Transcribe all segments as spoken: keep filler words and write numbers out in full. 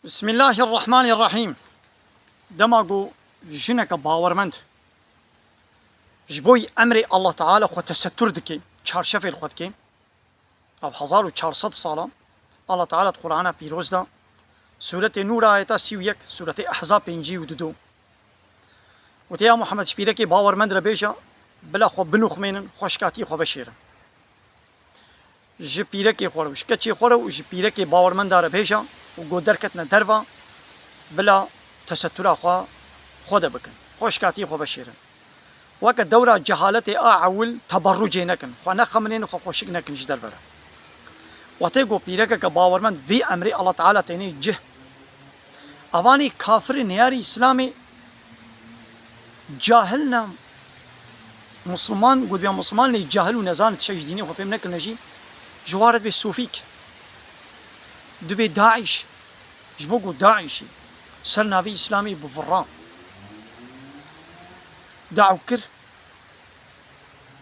Bismillahirrahmanirrahîm. Dema ku jineke bawermend ji bo emrê Allah Teala xwe tesettur dike, çarşefê li xwe dike, ev hezar û çar sed sala Allah Teala di Qur'ana pîroz de, Sûretê Nûr ayeta sî û yek, Sûretê Ehzab pêncî û du. Gotiye, ya Muhammed, ji pîrekê bawermend re bêje, bila xwe binuxmênin, xweşkatiyê xwe veşêrin. Ji pîrekê xwe re û ji keçê xwe re û ji pîrekê bawermenda re bêje û ku derketine derve, bila tesettura xwe xwe de bikin, xweşkatiyê xwe veşêrin. Weke dewra cehaletê a ewil teberrucê nekin, xwe nexemilînin, xwe xweşik nekin ji derve re. Wextê ku pîrekeke bawermend vî emrê Allah Teala tênê cih, evanî kafirê neyarî Îslamê cahil ne, Musliman, ku dibe Musliman lê cahil û nezan, tiştek ji dînê xwe fêm nekirine jî, ji wa re dibe Sofîk, dibe Daîş, ji bo ku Daîşî ser navê Îslamê bivira. Daw kir,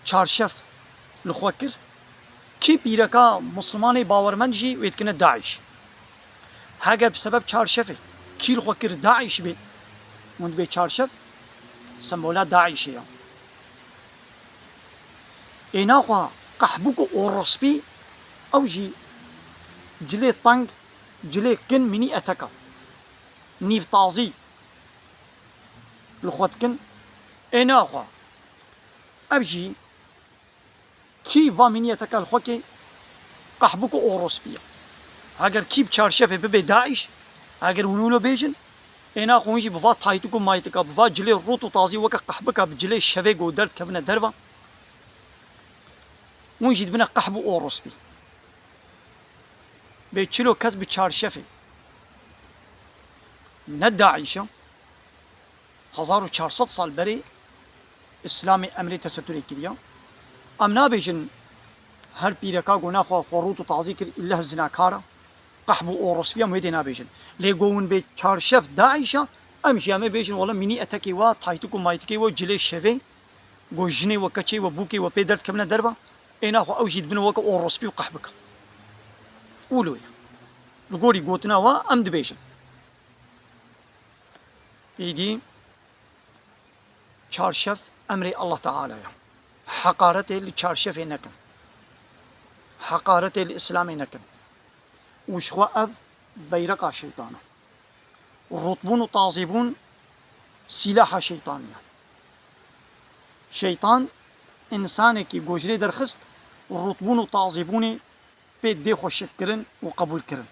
çarşef li xwe kir. Kî pîreka Muslimanê bawermend jî wê dikine Daîş. Heger bi sebeb çarşefê kî li xwe kir Daîş bê, hûn dibê çarşef sembola Daîşê ya. Ê naxwe qehbûk û orospî, ew jî cilê teng, cilê kin, mînî eteka, nîv tazî li xwe dikin. Ê naxwe ev jî kî va mînî eteka li xwe kê qehbûk û orospî ye. Heger kî bi çarşefê bibe Daîş, heger hûn wilo bêjin, ê naxwe hûn jî bi va taytûk û maytika, bi va cilê rût û tazî weke qehbika bi cilê şevê ku derdikevine derve, hûn jî dibine qehb û orospî. Bê çilo kes bi çarşefê ne Daîş e, hezar û çar sed sal berê Îslamê emrê tesetturê kiriye. Em nabêjin her pîreka ku naxwe xwe rût û tazî kir, îlleh zinakar e, qehb û orospî ye, em wê dê nabêjin. Lê ku hûn bê çarşef Daîş e, em jî em ê bêjin, wele mînî etekê we, taytik û maytikê we, cilê şevê, ku jinê we, keçê we, bûkê we pê derdikevine derve, ê naxwe ew jî dibin weke orospî û qehbik. Wilo ye. Li gorî gotina we em dibêjin. Îdî çarşef emrê Allah Teala ye. Heqaretê li çarşefê nekin. Heqaretê li Îslamê nekin. Û ji xwe ev beyreqa şeytan e. Rûtbûn û tazîbûn sîlaha şeytanî ye. Şeytan, însanekî ku ji rê derxist, rûtbûn û tazîbûnê pê dê xweşik kirin û qebûl kirin.